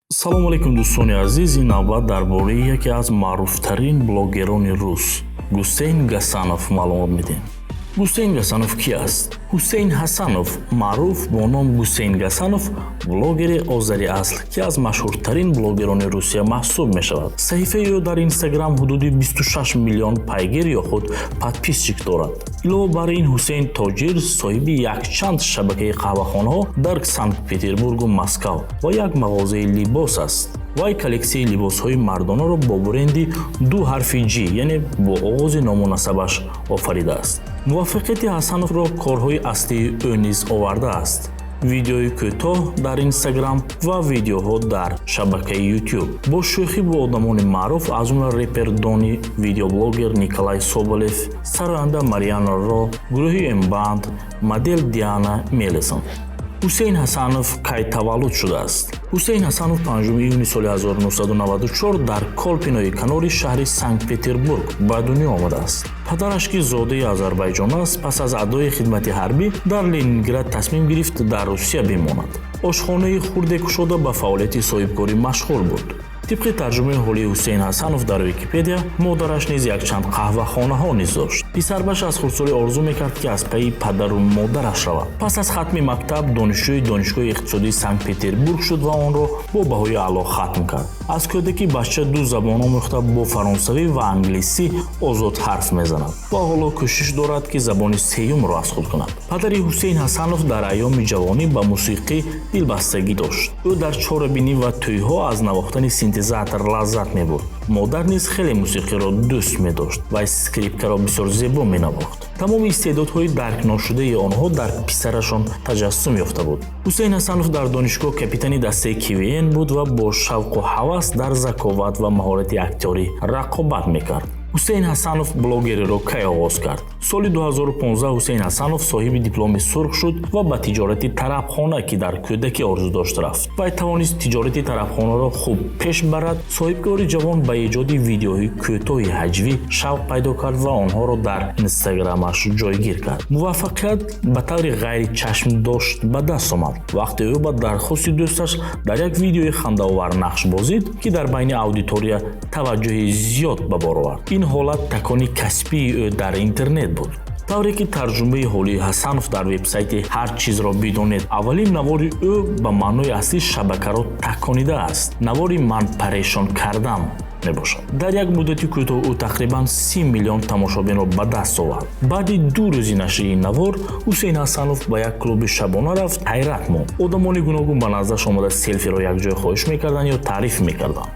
Салому алейкум, дӯстони азиз. Ин навбат дар бораи яке аз маъруфтарин блогерони рус Гусейн Гасанов маълумот медиҳем. Гусейн Гасанов кӣ аст? Ҳусейн Ҳасанов, маъруф бо ном Гусейн Гасанов, блогери озариасл, ки аз машҳуртарин блогерони Русия маҳсуб мешавад. Саҳифаи ӯ дар Инстаграм ҳудуди 26 миллион пайгир ё худ подписчик дорад. Илова бар ин, Ҳусейн тоҷир, соҳиби якчанд шабакаи қаҳвахонаҳо дар Санкт-Петербургу Москав ва як мағозаи либос аст. Вай коллексияи либосҳои мардонаро бо бренди ду ҳарфи Ҷ, яъне бо оғози ному насабаш, офаридааст. Муваффақияти Ҳасановро корҳои аслии ӯ низ овардааст: видеои кӯтоҳ дар Инстаграм ва видеоҳо дар шабакаи Ютуб бо шӯхӣ бо одамони маъруф, аз ҷумла репер Дони, видеоблогер Николай Соболев, сароянда Марьяна Ро, гурӯҳи Эмбанд, модел Диана Мелесон. Ҳусейн Ҳасанов кай таваллуд шудааст? Ҳусейн Ҳасанов 5 июни соли 1994 дар Колпинои канори шаҳри Санкт-Петербург ба дунё омадааст. Падараш, ки зодаи Озарбайҷон аст, пас аз адои хидмати ҳарбӣ дар Ленинград тасмим гирифт дар Русия бимонад. Ошхонаи хурде кушода, ба фаъолияти соҳибкорӣ машғул буд. Тибқи тарҷумаи ҳолии Ҳусейн Ҳасанов дар Википедия, модараш низ якчанд қаҳвахонаҳо низ дошт. Писарбаша аз хурдсолӣ орзу мекард, ки аз пайи падару модараш равад. Пас аз хатми мактаб донишҷӯи Донишгоҳи иқтисодии Санкт-Петербург шуд ва онро бо баҳои аъло хатм кард. Аз кӯдакӣ бача ду забон омӯхта, бо фаронсавӣ ва англисӣ озод ҳарф мезанад ва ҳоло кӯшиш дорад, ки забони сеюмро аз худ кунад. Падари Ҳусейн Ҳасанов дар айёми ҷавонӣ ба мусиқӣ дилбастагӣ дошт. Ӯ дар чорабинӣ ва тӯйҳо аз навохтани синтезатор лаззат мебурд. Модар низ хеле мусиқиро дӯст медошт ва скрипкаро бисёр зебо менавохт. Тамоми истеъдодҳои даркношудаи онҳо дар писарашон таҷассум ёфта буд. Ҳусейн Ҳасанов дар донишгоҳ капитани дастаи КВН буд ва бо шавқу ҳавас дар заковат ва маҳорати актёрӣ рақобат мекард. Ҳусейн Ҳасанов блогериро кай оғоз кард? Соли 2015 Ҳусейн Ҳасанов соҳиби дипломи сурх шуд ва ба тиҷорати тарабхона, ки дар кӯдакӣ орзу дошт, рафт. Вай тавонист тиҷорати тарабхонаро хуб пеш барад. Соҳибкори ҷавон ба эҷоди видеоҳои кӯтоҳи ҳаҷвӣ шавқ пайдо кард ва онҳоро дар Инстаграмаш ҷойгир кард. Муваффақият ба таври ғайричашмдошт ба даст омад, вақте ӯ ба дархости дӯсташ дар як видеои хандаовар нақш бозид, ки дар байни аудитория таваҷҷӯҳи зиёд ба бор овард. Ин ҳолат такони касбии ӯ дар интернет буд. Тавре ки тарҷумаи ҳолии Ҳасанов дар вебсайти «Ҳар чизро бидонед», аввалин навори ӯ ба маънои аслӣ шабакаро таконидааст. Навори «Ман парешон кардам» мебошад. Дар як муддати кӯтоҳ ӯ тақрибан 30 миллион тамошобинро ба даст овард. Баъди 2 рӯзи нашри ин навор Ҳусейн Ҳасанов ба як клуби шабона рафт, ҳайрат монд: одамони гуногун ба наздаш омада, селфиро якҷоя хоҳиш мекарданд ё таъриф мекарданд.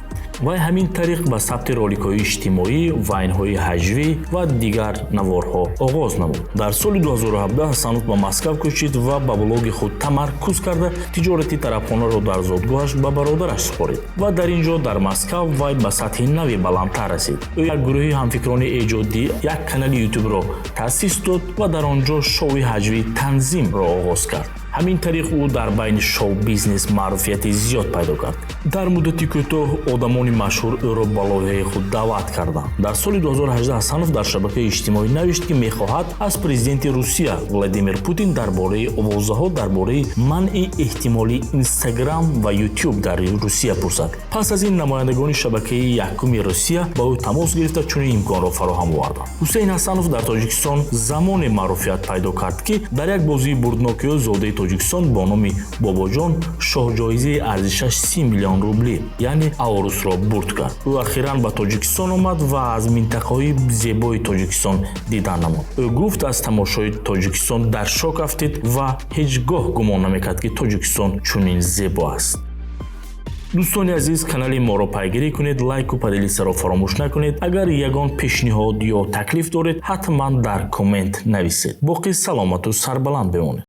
Вай ҳамин тариқ ба сабти роликҳои иҷтимоӣ, вайнҳои ҳаҷвӣ ва дигар наворҳо оғоз намуд. Дар соли 2017 Ҳасанов ба Москав кӯчид ва ба блоги худ тамаркуз карда, тиҷорати тарабхонаро дар зодгоҳаш ба бародараш супорид. Ва дар ин ҷо, дар Москав, вай ба сатҳи нави баландтар расид. Ӯ як гурӯҳи ҳамфикрони эҷодӣ, як канали Ютубро таъсис дод ва дар он ҷо шоуи ҳаҷвии «Танзим»-ро оғоз кард. Ҳамин тариқ ӯ дар байни шоу-бизнес маъруфияти зиёд пайдо кард. Дар муддати кӯтоҳ одамони машҳур ӯро ба лоиҳаи худ даъват карданд. Дар соли 2018 Ҳасанов дар шабакаи иҷтимоӣ навишт, ки мехоҳад аз президенти Русия Владимир Путин дар бораи овозаҳо дар бораи манъи эҳтимолии Инстаграм ва Ютуб дар Русия пурсад. Пас аз ин намояндагони шабакаи якуми Русия ба ӯ тамос гирифта, чунин имконро фароҳам оварданд. Ҳусейн Ҳасанов дар Тоҷикистон замоне маъруфият пайдо кард, ки дар як бозии бурдноки ӯ зодаи Тоҷикистон бо номи Бобоҷон шоҳҷоизаи арзишаш 30 миллион рублӣ, яъне Аурусро, бурд кард. Ӯ ахиран ба Тоҷикистон омад ва аз минтақаҳои зебои Тоҷикистон дидан намуд. Ӯ гуфт, аз тамошои Тоҷикистон дар шок афтид ва ҳеҷ гоҳ гумон намекард, ки Тоҷикистон чунин зебо аст. Дӯстони азиз, канали моро пайгирӣ кунед, лайку поделиться-ро фаромӯш накунед. Агар ягон пешниҳод ё таклиф доред, ҳатман дар коммент нависед. Боқӣ саломату сарбаланд бимонед.